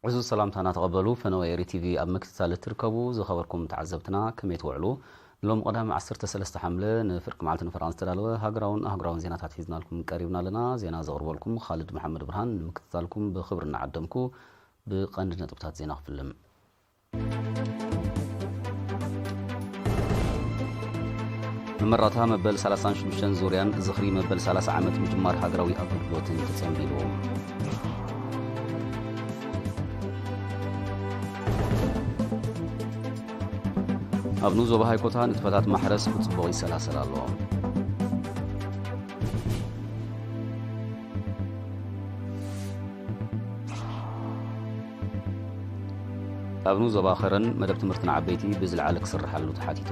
ዕዙዝ ሰላምታና ተቐበሉ። ፈነወ ኤሪ ቲቪ ኣብ ምክትታል እትርከቡ ዝኸበርኩም ተዓዘብትና ከመይ ትውዕሉ? ሎም ቀዳም ዓሰርተ ሰለስተ ሓምለ ንፍርቂ መዓልቲ ንፈረቓን ዝተዳለወ ሃገራውን ኣህጉራውን ዜናታት ሒዝናልኩም ቀሪብና ኣለና። ዜና ዘቕርበልኩም ኻልድ መሓመድ ብርሃን። ንምክትታልኩም ብኽብሪ እናዓደምኩ ብቐንዲ ነጥብታት ዜና ክፍልም። መመረቕታ መበል ሰላሳን ሽዱሽተን ዙርያን ዝኽሪ መበል ሰላሳ ዓመት ምጅማር ሃገራዊ ኣገልግሎትን ተጸንቢሉ። ኣብ ንኡስ ዞባ ሃይኮታ ንጥፈታት ማሕረስ ብጽቡቕ ይሰላሰል ኣሎ። ኣብ ንኡስ ዞባ ከረን መደብ ትምህርቲ ንዓበይቲ ብዝለዓለ ክስርሓሉ ተሓቲቱ።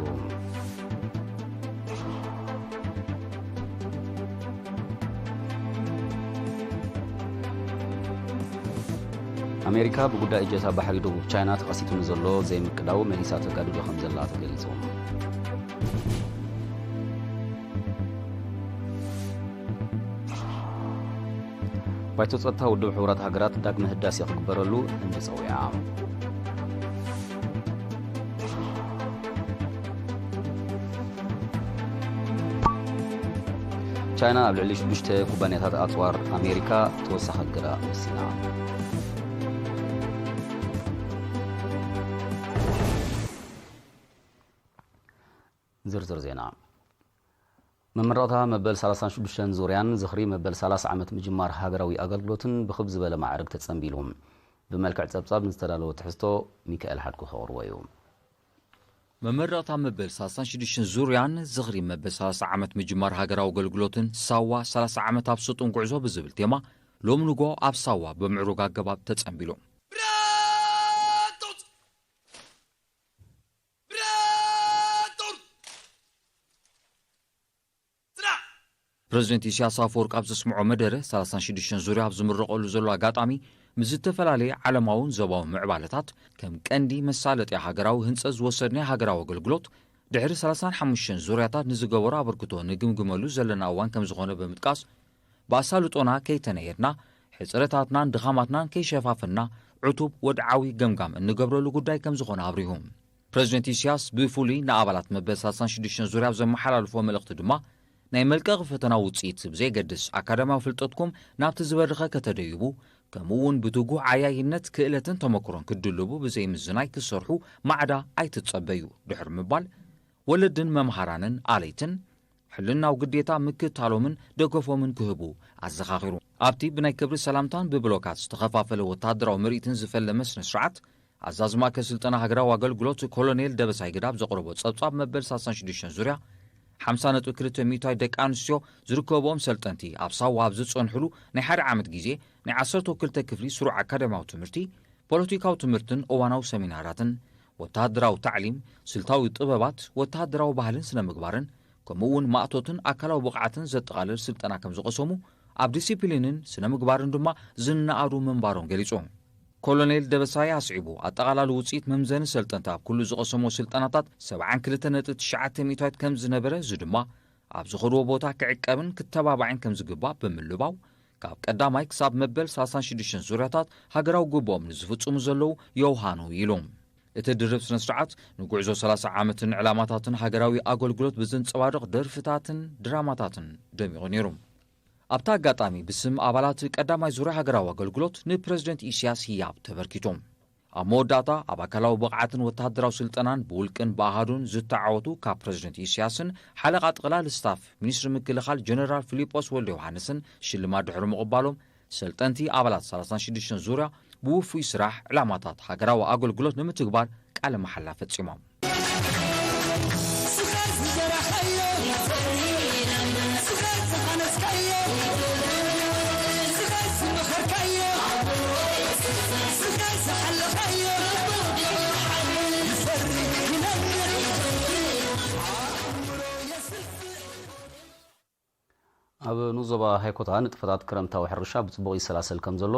ኣሜሪካ ብጉዳይ እጀታ ባሕሪ ደቡብ ቻይና ተኸሲቱ ንዘሎ ዘይምቅዳው መሊሳ ተጋድዶ ከም ዘላ ተገሊጹ። ባይቶ ጸጥታ ውድብ ሕቡራት ሃገራት ዳግመ ህዳሴ ክግበረሉ ህንዲ ጸዊዓ። ቻይና ኣብ ልዕሊ ሽዱሽተ ኩባንያታት ኣጽዋር ኣሜሪካ ተወሳኺ እገዳ ወሲና። ዝርዝር ዜና። መመረቕታ መበል ሰላሳን ሽዱሽተን ዙርያን ዝኽሪ መበል ሰላሳ ዓመት ምጅማር ሃገራዊ ኣገልግሎትን ብኽብ ዝበለ ማዕርግ ተጸንቢሉ። ብመልክዕ ጸብጻብ ንዝተዳለወ ትሕዝቶ ሚካኤል ሓድጉ ከቕርቦ እዩ። መመረቕታ መበል ሰላሳን ሽዱሽተን ዙርያን ዝኽሪ መበል ሰላሳ ዓመት ምጅማር ሃገራዊ ኣገልግሎትን ሳዋ ሰላሳ ዓመት ኣብ ስጡም ጉዕዞ ብዝብል ቴማ ሎም ንጎ ኣብ ሳዋ ብምዕሩግ ኣገባብ ተጸንቢሉ። ፕረዚደንት ኢሳያስ ኣፈወርቂ ኣብ ዘስምዖ መደረ ሰላሳን ሽዱሽተን ዙርያ ኣብ ዝምረቐሉ ዘሎ ኣጋጣሚ ምስ ዝተፈላለየ ዓለማውን ዞባውን ምዕባለታት ከም ቀንዲ መሳለጥያ ሃገራዊ ህንጸት ዝወሰድናዮ ሃገራዊ ኣገልግሎት ድሕሪ ሰላሳን ሓሙሽተን ዙርያታት ንዝገበሮ ኣበርክቶ ንግምግመሉ ዘለና እዋን ከም ዝኾነ ብምጥቃስ ብኣሳልጦና ከይተነየድና ሕጽረታትናን ድኻማትናን ከይሸፋፍንና ዕቱብ ወድዓዊ ገምጋም እንገብረሉ ጉዳይ ከም ዝኾነ ኣብሪሁ። ፕረዚደንት ኢሳያስ ብፍሉይ ንኣባላት መበል ሰላሳን ሽዱሽተን ዙርያ ኣብ ዘመሓላልፎ መልእኽቲ ድማ ናይ መልቀቒ ፈተና ውጽኢት ብዘይገድስ ኣካዳሚያዊ ፍልጠትኩም ናብቲ ዝበርኸ ከተደይቡ ከምኡ እውን ብትጉህ ዓያይነት ክእለትን ተመክሮን ክትድልቡ ብዘይምዝናይ ክትሰርሑ ማዕዳ ኣይትጸበዩ ድሕሪ ምባል ወለድን መምሃራንን ኣለይትን ሕልናዊ ግዴታ ምክትታሎምን ደገፎምን ክህቡ ኣዘኻኺሩ። ኣብቲ ብናይ ክብሪ ሰላምታን ብብሎካት ዝተኸፋፈለ ወተሃደራዊ ምርኢትን ዝፈለመ ስነ ስርዓት ኣዛዚ ማእከል ስልጠና ሃገራዊ ኣገልግሎት ኮሎኔል ደበሳይ ግዳብ ዘቕረቦ ጸብጻብ መበል ሰላሳን ሽዱሽተን ዙርያ ሓምሳ ነጥቢ ክልተ ሚእታዊት ደቂ ኣንስትዮ ዝርከብኦም ሰልጠንቲ ኣብ ሳዋ ኣብ ዝጸንሕሉ ናይ ሓደ ዓመት ግዜ ናይ ዓሰርተ ክልተ ክፍሊ ስሩዕ ኣካዳሚያዊ ትምህርቲ፣ ፖለቲካዊ ትምህርትን እዋናዊ ሰሚናራትን፣ ወተሃደራዊ ታዕሊም፣ ስልታዊ ጥበባት፣ ወተሃደራዊ ባህልን ስነ ምግባርን፣ ከምኡ እውን ማእቶትን ኣካላዊ ብቕዓትን ዘጠቓልል ስልጠና ከም ዝቐሰሙ፣ ኣብ ዲሲፕሊንን ስነ ምግባርን ድማ ዝነኣዱ ምንባሮም ገሊጹ። ኮሎኔል ደበሳይ ኣስዒቡ፣ ኣጠቓላሊ ውጽኢት መምዘኒ ሰልጠንቲ ኣብ ኩሉ ዝቐሰሞ ስልጠናታት ሰብዓን ክልተ ነጥቢ ትሽዓተ ሚእታዊት ከም ዝነበረ፣ እዚ ድማ ኣብ ዝኸድዎ ቦታ ክዕቀብን ክተባባዕን ከም ዝግባእ ብምልባው፣ ካብ ቀዳማይ ክሳብ መበል ሰላሳን ሽዱሽተን ዙርያታት ሃገራዊ ግቡኦም ንዝፍጽሙ ዘለዉ የውሃኑ ኢሉ። እቲ ድርብ ስነ ስርዓት ንጉዕዞ ሰላሳ ዓመትን ዕላማታትን ሃገራዊ ኣገልግሎት ብዘንጸባርቕ ደርፍታትን ድራማታትን ደሚቑ ነይሩ። ኣብቲ ኣጋጣሚ ብስም ኣባላት ቀዳማይ ዙርያ ሃገራዊ ኣገልግሎት ንፕረዚደንት ኢሳያስ ህያብ ተበርኪቱ። ኣብ መወዳእታ ኣብ ኣካላዊ ብቕዓትን ወተሃደራዊ ስልጠናን ብውልቅን ብኣሃዱን ዝተዓወቱ ካብ ፕረዚደንት ኢሳያስን ሓለቓ ጠቕላሊ ስታፍ ሚኒስትሪ ምክልኻል ጀነራል ፊሊጶስ ወልደ ዮሃንስን ሽልማት ድሕሪ ምቕባሎም ሰልጠንቲ ኣባላት ሰላሳን ሽዱሽተን ዙርያ ብውፉይ ስራሕ ዕላማታት ሃገራዊ ኣገልግሎት ንምትግባር ቃለ መሓላ ፈጺሞም። ኣብ ንኡስ ዞባ ሃይኮታ ንጥፈታት ክረምታዊ ሕርሻ ብጽቡቕ ይሰላሰል ከም ዘሎ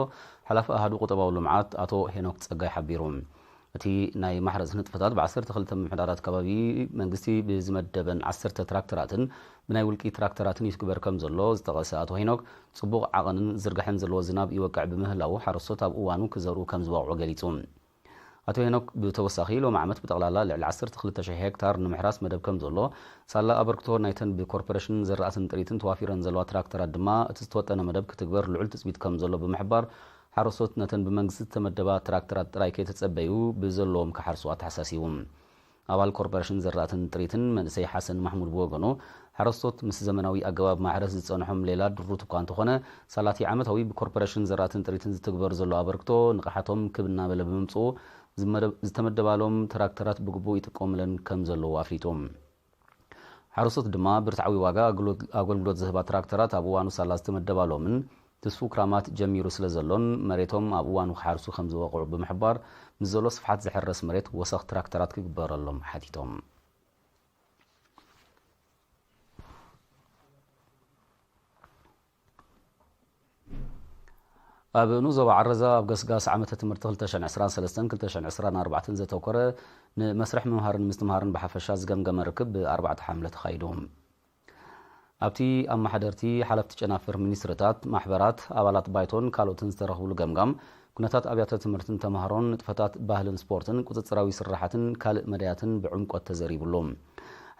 ሓላፊ ኣሃዱ ቁጠባዊ ልምዓት ኣቶ ሄኖክ ጸጋይ ሓቢሩ። እቲ ናይ ማሕረስ ንጥፈታት ብ12 ምምሕዳራት ከባቢ መንግስቲ ብዝመደበን ዓሰርተ ትራክተራትን ብናይ ውልቂ ትራክተራትን ይትግበር ከም ዘሎ ዝጠቐሰ ኣቶ ሄኖክ፣ ጽቡቕ ዓቐንን ዝርግሐን ዘለዎ ዝናብ ይወቅዕ ብምህላዉ ሓረስቶት ኣብ እዋኑ ክዘርኡ ከም ዝበቕዑ ገሊጹ። ኣቶ ሄኖክ ብተወሳኺ ሎሚ ዓመት ብጠቕላላ ልዕሊ 12,000 ሄክታር ንምሕራስ መደብ ከም ዘሎ፣ ሳላ ኣበርክቶ ናይተን ብኮርፖሬሽን ዘራእትን ጥሪትን ተዋፊረን ዘለዋ ትራክተራት ድማ እቲ ዝተወጠነ መደብ ክትግበር ልዑል ትጽቢት ከም ዘሎ ብምሕባር፣ ሓረስቶት ነተን ብመንግስቲ ዝተመደባ ትራክተራት ጥራይ ከይተጸበዩ ብዘለዎም ክሓርሱ ኣተሓሳሲቡ። ኣባል ኮርፖሬሽን ዘራእትን ጥሪትን መንእሰይ ሓሰን ማሕሙድ ብወገኑ፣ ሓረስቶት ምስ ዘመናዊ ኣገባብ ማሕረስ ዝጸንሖም ሌላ ድሩት እኳ እንተኾነ፣ ሳላቲ ዓመታዊ ብኮርፖሬሽን ዘራእትን ጥሪትን ዝትግበር ዘሎ ኣበርክቶ ንቕሓቶም ክብ እናበለ ብምምጽኡ፣ ዝመደ-፣ ዝተመደባሎም ትራክተራት ብግቡእ ይጥቀሙለን ከም ዘለዉ ኣፍሊጡ። ሓረስቶት ድማ ብርትዓዊ ዋጋ ኣገልግሎት፣ ኣገልግሎት ዝህባ ትራክተራት ኣብ እዋኑ ሳላ ዝተመደባሎምን ትስፉ ክራማት ጀሚሩ ስለ ዘሎን መሬቶም ኣብ እዋኑ ክሓርሱ ከም ዝበቕዑ ብምሕባር፣ ምስ ዘሎ ስፍሓት ዝሕረስ መሬት ወሰኽ ትራክተራት ክግበረሎም ሓቲቶም። ኣብ ንኡስ ዞባ ዓረዛ ኣብ ገስጋስ ዓመተ ትምህርቲ ክልተ ሽሕን ዕስራን ሰለስተን ክልተ ሽሕን ዕስራን ኣርባዕተን ዘተኮረ ንመስርሕ ምምሃርን ምስትምሃርን ብሓፈሻ ዝገምገመ ርክብ ብ4 ሓምለ ተኻይዱ። ኣብቲ ኣመሓደርቲ፣ ሓለፍቲ ጨናፍር ሚኒስትርታት፣ ማሕበራት፣ ኣባላት ባይቶን ካልኦትን ዝተረኽብሉ ገምጋም፣ ኩነታት ኣብያተ ትምህርትን ተምሃሮን፣ ንጥፈታት ባህልን ስፖርትን፣ ቁጽጽራዊ ስራሓትን ካልእ መዳያትን ብዕምቆት ተዘሪቡሉ።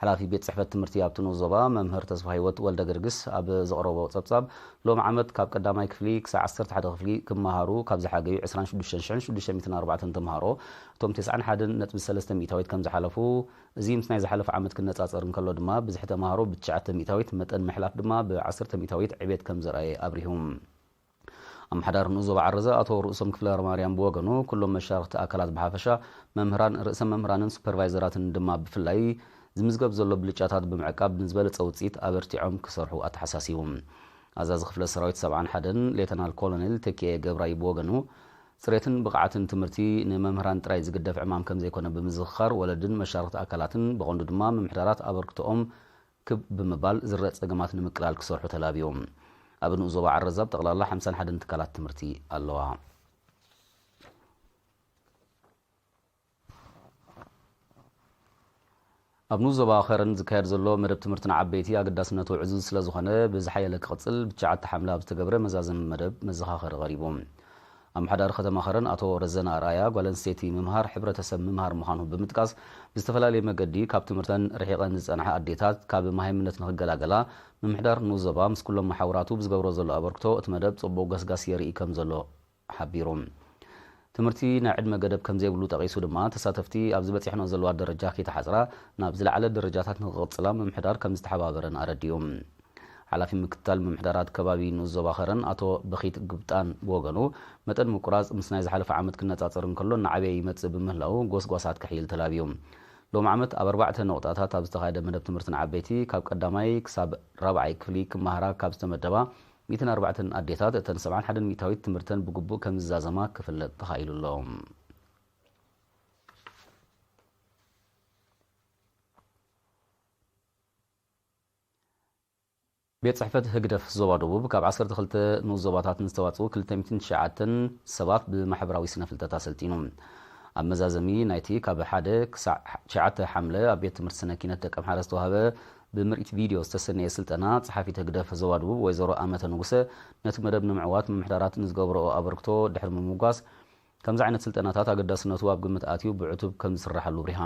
ሓላፊ ቤት ጽሕፈት ትምህርቲ ኣብቲ ንኡስ ዞባ መምህር ተስፋ ህይወት ወልደ ገርግስ ኣብ ዘቕረቦ ጸብጻብ፣ ሎም ዓመት ካብ ቀዳማይ ክፍሊ ክሳብ ዓሰርተ ሓደ ክፍሊ ክመሃሩ ካብ ዝሓገዩ ዕስራን ሽዱሽተን ሽሕን ሽዱሽተ ሚእትን ኣርባዕተን ተምሃሮ፣ እቶም ተስዓን ሓደን ነጥቢ ሰለስተ ሚእታዊት ከም ዝሓለፉ፣ እዚ ምስ ናይ ዝሓለፈ ዓመት ክነጻጸር እንከሎ ድማ ብዝሒ ተምሃሮ ብትሽዓተ ሚእታዊት መጠን ምሕላፍ ድማ ብዓሰርተ ሚእታዊት ዕቤት ከም ዘርኣየ ኣብሪሁ። ኣመሓዳሪ ንኡስ ዞባ ዓረዛ ኣቶ ርእሶም ክፍለ ማርያም ብወገኑ፣ ኩሎም መሻርኽቲ ኣካላት ብሓፈሻ፣ መምህራን፣ ርእሰ መምህራንን ሱፐርቫይዘራትን ድማ ብፍላይ ዝምዝገብ ዘሎ ብልጫታት ብምዕቃብ ንዝበለጸ ውጽኢት ኣበርቲዖም ክሰርሑ ኣተሓሳሲቡ። ኣዛዚ ክፍለ ሰራዊት ሰብዓን ሓደን ሌተናል ኮሎኔል ተኪኤ ገብራይ ብወገኑ፣ ጽሬትን ብቕዓትን ትምህርቲ ንመምህራን ጥራይ ዝግደፍ ዕማም ከም ዘይኮነ ብምዝኽኻር፣ ወለድን መሻርኽቲ ኣካላትን ብቐንዱ ድማ ምምሕዳራት ኣበርክቶኦም ክብ ብምባል ዝረአ ጸገማት ንምቅላል ክሰርሑ ተላብዮም። ኣብ ንኡስ ዞባ ዓረዛ ብጠቕላላ ሓምሳን ሓደን ትካላት ትምህርቲ ኣለዋ። ኣብ ንኡስ ዞባ ኸረን ዝካየድ ዘሎ መደብ ትምህርቲ ንዓበይቲ ኣገዳስነቱ ዕዙዝ ስለ ዝኾነ፣ ብዝሓየለ ክቕጽል ብትሽዓተ ሓምለ ኣብ ዝተገብረ መዛዘሚ መደብ መዘኻኸሪ ቀሪቡ። ኣመሓዳሪ ከተማ ኸረን ኣቶ ረዘነ ኣርኣያ፣ ጓል ኣንስተይቲ ምምሃር ሕብረተሰብ ምምሃር ምዃኑ ብምጥቃስ፣ ብዝተፈላለየ መገዲ ካብ ትምህርተን ርሒቐን ዝጸንሓ ኣዴታት ካብ መሃይምነት ንኽገላገላ፣ ምምሕዳር ንኡስ ዞባ ምስ ኩሎም መሓውራቱ ብዝገብሮ ዘሎ ኣበርክቶ፣ እቲ መደብ ጽቡቕ ገስጋስ የርኢ ከም ዘሎ ሓቢሩ። ትምህርቲ ናይ ዕድመ ገደብ ከም ዘይብሉ ጠቒሱ ድማ፣ ተሳተፍቲ ኣብዚ በጺሕንኦ ዘለዋ ደረጃ ከይተሓጽራ፣ ናብ ዝለዓለ ደረጃታት ንኽቕጽላ ምምሕዳር ከም ዝተሓባበረን ኣረዲኡ። ሓላፊ ምክትታል ምምሕዳራት ከባቢ ንኡስ ዞባ ኸረን ኣቶ በኺት ግብጣን ብወገኑ፣ መጠን ምቁራጽ ምስ ናይ ዝሓለፈ ዓመት ክነጻጸር እንከሎ እናዓበየ ይመጽእ ብምህላዉ፣ ጎስጓሳት ከሕይል ተላብዩ። ሎም ዓመት ኣብ ኣርባዕተ ነቑጣታት ኣብ ዝተኻየደ መደብ ትምህርቲ ንዓበይቲ፣ ካብ ቀዳማይ ክሳብ ራብዓይ ክፍሊ ክመሃራ ካብ ዝተመደባ ሚእትን ኣርባዕተን ኣዴታት፣ እተን ሰብዓን ሓደን ሚእታዊት ትምህርተን ብግቡእ ከም ዝዛዘማ ክፍለጥ ተኻኢሉ ኣሎ። ቤት ጽሕፈት ህግደፍ ዞባ ደቡብ ካብ ዓሰርተ ክልተ ንኡስ ዞባታት ንዝተዋጽኡ ክልተ ሚእትን ትሽዓተን ሰባት ብማሕበራዊ ስነ ፍልጠት ኣሰልጢኑ። ኣብ መዛዘሚ ናይቲ ካብ ሓደ ክሳዕ ትሽዓተ ሓምለ ኣብ ቤት ትምህርቲ ስነ ኪነት ደቀምሓረ ዝተዋህበ ብምርኢት ቪድዮ ዝተሰነየ ስልጠና፣ ጸሓፊት ህግደፍ ዞባ ደቡብ ወይዘሮ ኣመተ ንጉሰ፣ ነቲ መደብ ንምዕዋት ምምሕዳራት ንዝገብርኦ ኣበርክቶ ድሕሪ ምምጓስ፣ ከምዚ ዓይነት ስልጠናታት ኣገዳስነቱ ኣብ ግምት ኣትዩ ብዕቱብ ከም ዝስራሓሉ ኣብሪሃ።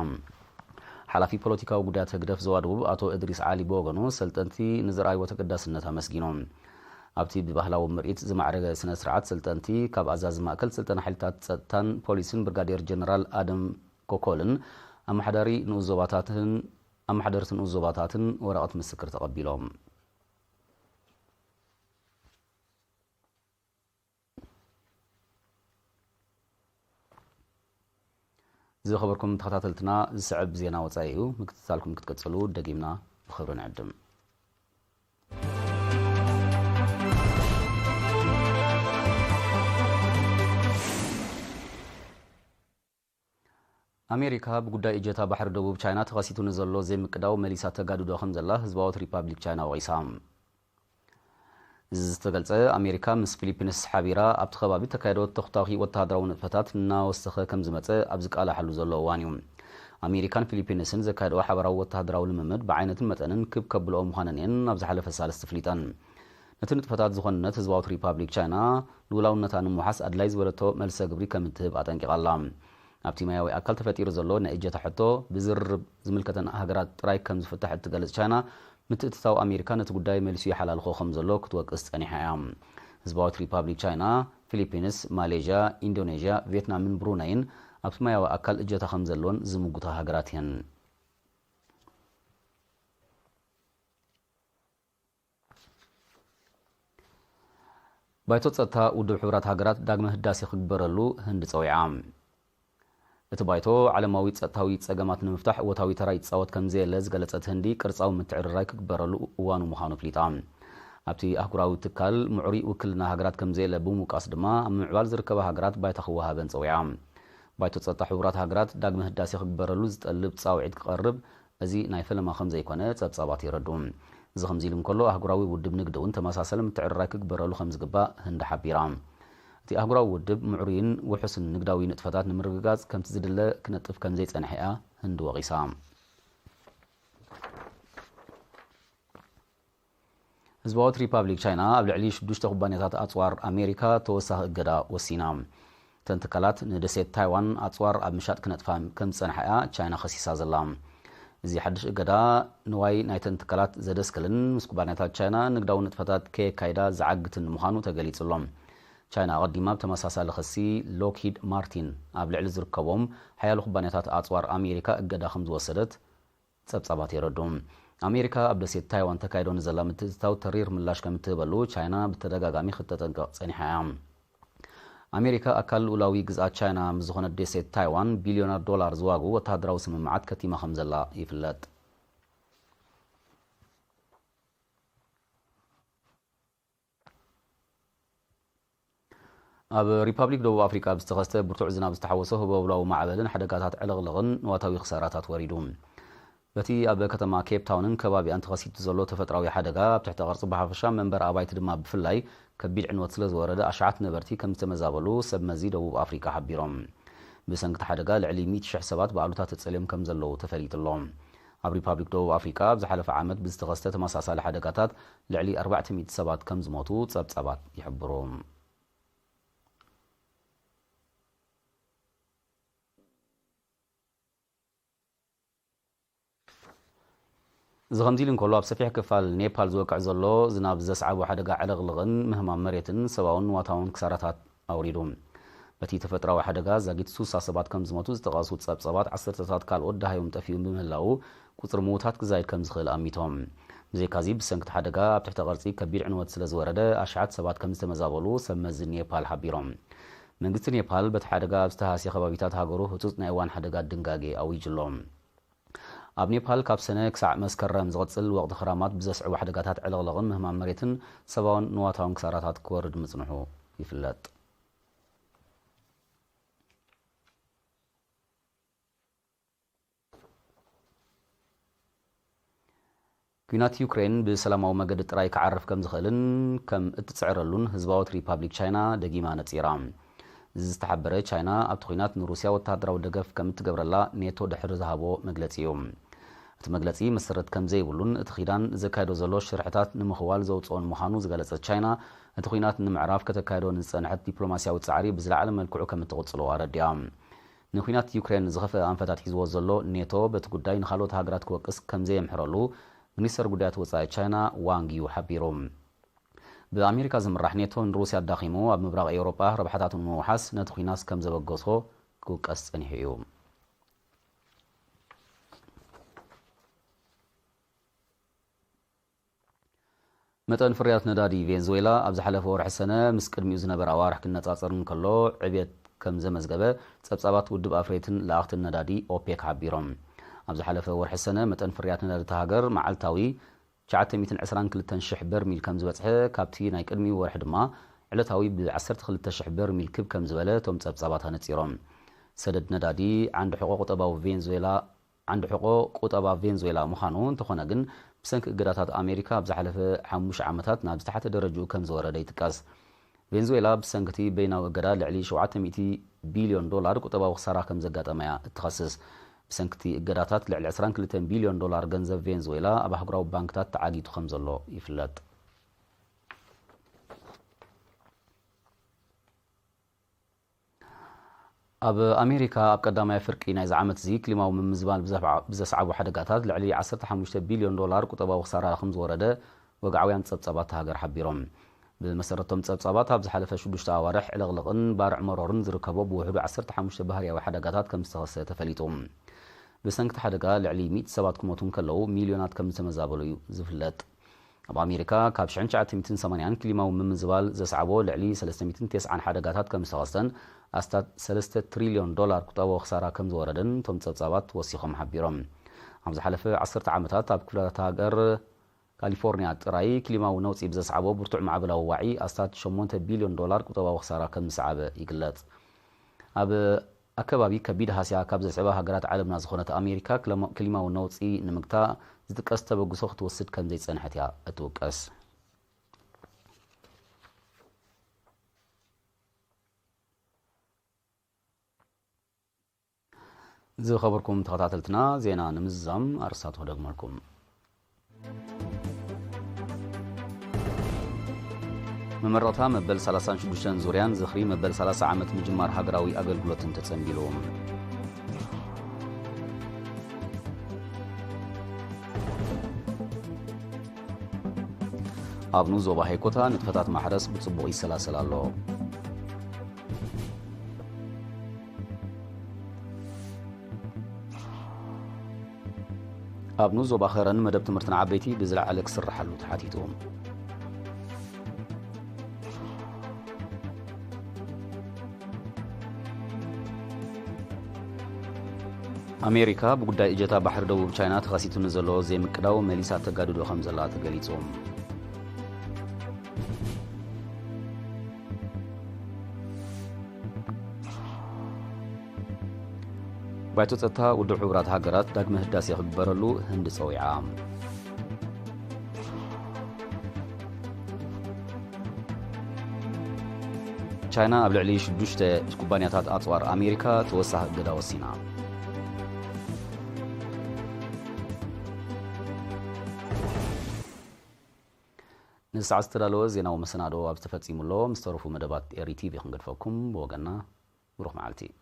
ሓላፊ ፖለቲካዊ ጉዳያት ህግደፍ ዞባ ደቡብ ኣቶ እድሪስ ዓሊ ብወገኑ፣ ሰልጠንቲ ንዝረኣይዎ ተገዳስነት ኣመስጊኖም። ኣብቲ ብባህላዊ ምርኢት ዝማዕረገ ስነ ስርዓት፣ ሰልጠንቲ ካብ ኣዛዚ ማእከል ስልጠና ሓይልታት ጸጥታን ፖሊስን ብርጋዴር ጀነራል ኣደም ኮኮልን ኣመሓዳሪ ንኡስ ዞባታትን ኣመሓደርቲ ንኡስ ዞባታትን ወረቐት ምስክር ተቐቢሎም። ዝኸበርኩም ተኸታተልትና፣ ዝስዕብ ዜና ወጻኢ እዩ። ምክትታልኩም ክትቅጽሉ ደጊምና ብኽብሪ ንዕድም። ኣሜሪካ ብጉዳይ እጀታ ባሕሪ ደቡብ ቻይና ተኸሲቱ ንዘሎ ዘይምቅዳው መሊሳ ተጋድዶ ከም ዘላ ህዝባዊት ሪፓብሊክ ቻይና ወቒሳ። እዚ ዝተገልጸ፣ ኣሜሪካ ምስ ፊሊፒንስ ሓቢራ ኣብቲ ከባቢ ተካየዶ ተኹታኺ ወተሃደራዊ ንጥፈታት እናወሰኸ ከም ዝመጸ ኣብ ዝቃላሓሉ ዘሎ እዋን እዩ። ኣሜሪካን ፊሊፒንስን ዘካየድኦ ሓበራዊ ወተሃደራዊ ልምምድ ብዓይነትን መጠንን ክብ ከብልኦ ምዃነን እየን ኣብ ዝሓለፈ ሳልስቲ ፍሊጠን። ነቲ ንጥፈታት ዝኾንነት ህዝባዊት ሪፓብሊክ ቻይና ልኡላውነታ ንምውሓስ ኣድላይ ዝበለቶ መልሰ ግብሪ ከም እትህብ ኣጠንቂቓ ኣላ። ኣብቲ ማያዊ ኣካል ተፈጢሩ ዘሎ ናይ እጀታ ሕቶ ብዝርርብ ዝምልከተን ሃገራት ጥራይ ከም ዝፍታሕ እትገልጽ ቻይና፣ ምትእትታው ኣሜሪካ ነቲ ጉዳይ መሊሱ ይሓላልኾ ከም ዘሎ ክትወቅስ ጸኒሓ እያ። ህዝባዊት ሪፓብሊክ ቻይና፣ ፊሊፒንስ፣ ማሌዥያ፣ ኢንዶኔዥያ፣ ቪየትናምን ብሩነይን ኣብቲ ማያዊ ኣካል እጀታ ከም ዘለወን ዝምጉታ ሃገራት እየን። ባይቶ ጸጥታ ውድብ ሕቡራት ሃገራት ዳግመ ህዳሴ ክግበረሉ ህንዲ ጸዊዓ። እቲ ባይቶ፣ ዓለማዊ ጸጥታዊ ጸገማት ንምፍታሕ እወታዊ ተራ ይጻወት ከም ዘየለ ዝገለጸት ህንዲ፣ ቅርጻዊ ምትዕርራይ ክግበረሉ እዋኑ ምዃኑ ኣፍሊጣ። ኣብቲ ኣህጉራዊ ትካል፣ ምዕሩይ ውክልና ሃገራት ከም ዘየለ ብምውቃስ ድማ፣ ኣብ ምምዕባል ዝርከባ ሃገራት ባይታ ክወሃበን ጸዊዓ። ባይቶ ጸጥታ ሕቡራት ሃገራት ዳግመ ህዳሴ ክግበረሉ ዝጠልብ ጻውዒት ክቐርብ፣ እዚ ናይ ፈለማ ከም ዘይኮነ ጸብጻባት የረድኡ። እዚ ከምዚ ኢሉ እንከሎ፣ ኣህጉራዊ ውድብ ንግዲ እውን ተመሳሳሊ ምትዕርራይ ክግበረሉ ከም ዝግባእ ህንዲ ሓቢራ። እቲ ኣህጉራዊ ውድብ ምዕሩይን ውሑስን ንግዳዊ ንጥፈታት ንምርግጋጽ ከምቲ ዝድለ ክነጥፍ ከም ዘይጸንሐ እያ ህንዲ ወቒሳ። ህዝባዊት ሪፓብሊክ ቻይና ኣብ ልዕሊ ሽዱሽተ ኩባንያታት ኣጽዋር ኣሜሪካ ተወሳኺ እገዳ ወሲና። እተን ትካላት ንደሴት ታይዋን ኣጽዋር ኣብ ምሻጥ ክነጥፋ ከም ዝጸንሓ እያ ቻይና ከሲሳ ዘላ። እዚ ሓድሽ እገዳ ንዋይ ናይተን ትካላት ዘደስክልን ምስ ኩባንያታት ቻይና ንግዳዊ ንጥፈታት ከየካይዳ ዝዓግትን ምዃኑ ተገሊጹ ኣሎ። ቻይና ኣቐዲማ ብተመሳሳሊ ክሲ ሎክሂድ ማርቲን ኣብ ልዕሊ ዝርከቦም ሓያሎ ኩባንያታት ኣጽዋር ኣሜሪካ እገዳ ከም ዝወሰደት ጸብጻባት የረድኡ። ኣሜሪካ ኣብ ደሴት ታይዋን ተካይዶ ንዘላ ምትእትታው ተሪር ምላሽ ከም እትህበሉ ቻይና ብተደጋጋሚ ክተጠንቅቕ ጸኒሓ እያ። ኣሜሪካ ኣካል ልኡላዊ ግዝኣት ቻይና ምስ ዝኾነት ደሴት ታይዋን ቢልዮናት ዶላር ዝዋግኡ ወተሃደራዊ ስምምዓት ከቲማ ከም ዘላ ይፍለጥ። ኣብ ሪፓብሊክ ደቡብ ኣፍሪቃ ብዝተኸስተ ብርቱዕ ዝናብ ዝተሓወሶ ህቦብላዊ ማዕበልን ሓደጋታት ዕልቕልቕን ንዋታዊ ክሳራታት ወሪዱ። በቲ ኣብ ከተማ ኬፕ ታውንን ከባቢኣን ተኸሲቱ ዘሎ ተፈጥራዊ ሓደጋ፣ ኣብ ትሕተ ቅርጺ ብሓፈሻ መንበር ኣባይቲ ድማ ብፍላይ ከቢድ ዕንወት ስለ ዝወረደ ኣሽሓት ነበርቲ ከም ዝተመዛበሉ ሰብ መዚ ደቡብ ኣፍሪቃ ሓቢሮም። ብሰንኪ እቲ ሓደጋ ልዕሊ ሚእቲ ሽሕ ሰባት ብኣሉታ ተጸልዮም ከም ዘለዉ ተፈሊጡ ኣሎ። ኣብ ሪፓብሊክ ደቡብ ኣፍሪቃ ኣብ ዝሓለፈ ዓመት ብዝተኸስተ ተመሳሳሊ ሓደጋታት ልዕሊ ኣርባዕተ ሚእቲ ሰባት ከም ዝሞቱ ጸብጻባት ይሕብሩ። እዚ ከምዚ ኢሉ እንከሎ፣ ኣብ ሰፊሕ ክፋል ኔፓል ዝወቅዕ ዘሎ ዝናብ ዘስዓቦ ሓደጋ ዕልቕልቕን ምህማም መሬትን ሰብኣውን ንዋታውን ክሳራታት ኣውሪዱ። በቲ ተፈጥራዊ ሓደጋ ዛጊት ሱሳ ሰባት ከም ዝሞቱ ዝጠቐሱ ጸብጸባት፣ ዓሰርተታት ካልኦት ደሃዮም ጠፊኡ ብምህላዉ፣ ቁጽሪ ምዉታት ክዛይድ ከም ዝኽእል ኣሚቶም። ብዘይካዚ፣ ብሰንኪ እቲ ሓደጋ ኣብ ትሕተ ቅርጺ ከቢድ ዕንወት ስለ ዝወረደ፣ ኣሽሓት ሰባት ከም ዝተመዛበሉ ሰብ መዚ ኔፓል ሓቢሮም። መንግስቲ ኔፓል በቲ ሓደጋ ኣብ ዝተሃስየ ከባቢታት ሃገሩ ህጹጽ ናይ እዋን ሓደጋ ድንጋጌ ኣዊጁ ኣሎ። ኣብ ኔፓል ካብ ሰነ ክሳዕ መስከረም ዝቕጽል ወቕቲ ክራማት ብዘስዕቡ ሓደጋታት ዕልቕልቕን ምህማም መሬትን ሰብኣውን ንዋታውን ክሳራታት ክወርድ ምጽንሑ ይፍለጥ። ኲናት ዩክሬን ብሰላማዊ መገዲ ጥራይ ክዓርፍ ከም ዝኽእልን ከም እትጽዕረሉን ህዝባዊት ሪፓብሊክ ቻይና ደጊማ ነጺራ። እዚ ዝተሓበረ፣ ቻይና ኣብቲ ኲናት ንሩስያ ወተሃደራዊ ደገፍ ከም እትገብረላ ኔቶ ድሕሪ ዝሃቦ መግለጺ እዩ። እቲ መግለጺ መሰረት ከም ዘይብሉን እቲ ኪዳን ዘካየዶ ዘሎ ሽርሕታት ንምኽዋል ዘውጽኦን ምዃኑ ዝገለጸት ቻይና፣ እቲ ኲናት ንምዕራፍ ከተካይዶ ንዝጸንሐት ዲፕሎማስያዊ ጻዕሪ ብዝለዓለ መልክዑ ከም እትቕጽሎ ኣረዲኣ። ንኲናት ዩክሬን ዝኸፍአ ኣንፈታት ሒዝዎ ዘሎ ኔቶ፣ በቲ ጉዳይ ንኻልኦት ሃገራት ክወቅስ ከም ዘየምሕረሉ ሚኒስተር ጉዳያት ወጻኢ ቻይና ዋንግ ዩ ሓቢሩ። ብኣሜሪካ ዝምራሕ ኔቶ ንሩስያ ኣዳኺሙ ኣብ ምብራቕ ኤውሮጳ ረብሓታቱ ንምውሓስ ነቲ ኲናት ከም ዘበገሶ ክውቀስ ጸኒሑ እዩ። መጠን ፍርያት ነዳዲ ቬንዙዌላ ኣብ ዝሓለፈ ወርሒ ሰነ ምስ ቅድሚኡ ዝነበረ ኣዋርሕ ክነጻጸር እንከሎ ዕብየት ከም ዘመዝገበ ጸብጻባት ውድብ ኣፍረይትን ለኣኽትን ነዳዲ ኦፔክ ሓቢሮም። ኣብ ዝሓለፈ ወርሒ ሰነ መጠን ፍርያት ነዳዲ እታ ሃገር መዓልታዊ ትሽዓተ ሚእትን ዕስራን ክልተን ሽሕ በርሚል ከም ዝበጽሐ፣ ካብቲ ናይ ቅድሚኡ ወርሒ ድማ ዕለታዊ ብ ዓሰርተ ክልተ ሽሕ በርሚል ክብ ከም ዝበለ እቶም ጸብጻባት ኣነጺሮም። ሰደድ ነዳዲ ዓንዲ ሕቖ ቁጠባዊ ቬንዙዌላ ዓንዲ ሕቆ ቁጠባ ቬንዙዌላ ምዃኑ፣ እንተኾነ ግን ብሰንኪ እገዳታት ኣሜሪካ ኣብ ዝሓለፈ ሓሙሽተ ዓመታት ናብ ዝተሓተ ደረጅኡ ከም ዝወረደ ይጥቀስ። ቬንዙዌላ ብሰንኪ እቲ በይናዊ እገዳ ልዕሊ ሸውዓተ ሚእቲ ቢልዮን ዶላር ቁጠባዊ ክሳራ ከም ዘጋጠማ እያ እትኸስስ። ብሰንኪ እቲ እገዳታት ልዕሊ ዕስራን ክልተን ቢልዮን ዶላር ገንዘብ ቬንዙዌላ ኣብ ኣህጉራዊ ባንክታት ተዓጊቱ ከም ዘሎ ይፍለጥ። ኣብ ኣሜሪካ ኣብ ቀዳማይ ፍርቂ ናይዚ ዓመት እዚ ክሊማዊ ምምዝባል ብዘፍዓ-፣ ብዘስዓቡ ሓደጋታት ልዕሊ ዓሰርተ ሓሙሽተ ቢልዮን ዶላር ቁጠባዊ ክሳራ ከም ዝወረደ ወግዓውያን ጸብጻባት እታ ሃገር ሓቢሮም። ብመሰረቶም ጸብጻባት ኣብ ዝሓለፈ ሽዱሽተ ኣዋርሕ ዕልቕልቕን ባርዕ መሮርን ዝርከቦ ብውሕዱ ዓሰርተ ሓሙሽተ ባህርያዊ ሓደጋታት ከም ዝተኸሰተ ተፈሊጡ። ብሰንኪ እቲ ሓደጋ ልዕሊ ሚእቲ ሰባት ክሞቱ እንከለዉ ሚልዮናት ከም ዝተመዛበሉ እዩ ዝፍለጥ። ኣብ ኣሜሪካ ካብ ሽሕን ትሽዓተ ሚእትን ሰማንያን ክሊማዊ ምምዝባል ዘስዓቦ ልዕሊ ሰለስተ ሚእትን ተስዓን ሓደጋታት ከም ዝተኸስተን ኣስታት ሰለስተ ትሪልዮን ዶላር ቁጠባዊ ክሳራ ከም ዝወረደን እቶም ጸብጻባት ወሲኾም ሓቢሮም። ኣብ ዝሓለፈ ዓሰርተ ዓመታት ኣብ ክፍላታት ሃገር ካሊፎርኒያ ጥራይ ክሊማዊ ነውጺ ብዘስዓቦ ብርቱዕ ማዕበላዊ ዋዒ ኣስታት ሸሞንተ ቢልዮን ዶላር ቁጠባዊ ክሳራ ከም ዝሰዓበ ይግለጽ። ኣብ ኣከባቢ ከቢድ ሃስያ ካብ ዘስዕባ ሃገራት ዓለምና ዝኾነት ኣሜሪካ ክለማ-፣ ክሊማዊ ነውጺ ንምግታእ ዝጥቀስ ተበግሶ ክትወስድ ከም ዘይጸንሐት እያ እትውቀስ። ዝኸበርኩም ተኸታተልትና፣ ዜና ንምዝዛም ኣርስታት ክደግመልኩም። መመረቕታ መበል ሰላሳን ሽዱሽተን ዙርያን ዝኽሪ መበል ሰላሳ ዓመት ምጅማር ሃገራዊ ኣገልግሎትን ተጸንቢሉ። ኣብ ንኡስ ዞባ ሄኮታ ንጥፈታት ማሕረስ ብጽቡቕ ይሰላሰል ኣሎ። ኣብ ንኡስ ዞባ ከረን መደብ ትምህርቲ ንዓበይቲ ብዝለዓለ ክስርሓሉ ተሓቲቱ። ኣሜሪካ ብጉዳይ እጀታ ባሕሪ ደቡብ ቻይና ተኸሲቱ ንዘሎ ዘይምቅዳው መሊሳ ተጋድዶ ከም ዘላ ተገሊጹ። ባይቶ ጸጥታ ውድብ ሕቡራት ሃገራት ዳግመ ህዳሴ ክግበረሉ ህንዲ ጸዊዓ። ቻይና ኣብ ልዕሊ ሽዱሽተ ኩባንያታት ኣጽዋር ኣሜሪካ ተወሳኺ እገዳ ወሲና። ንሰዓት ዝተዳለወ ዜናዊ መሰናዶ ኣብ ዝተፈጺሙ ኣሎ። ምስ ተረፉ መደባት ኤሪ ቲቪ ክንገድፈኩም። ብወገንና ብሩኽ መዓልቲ።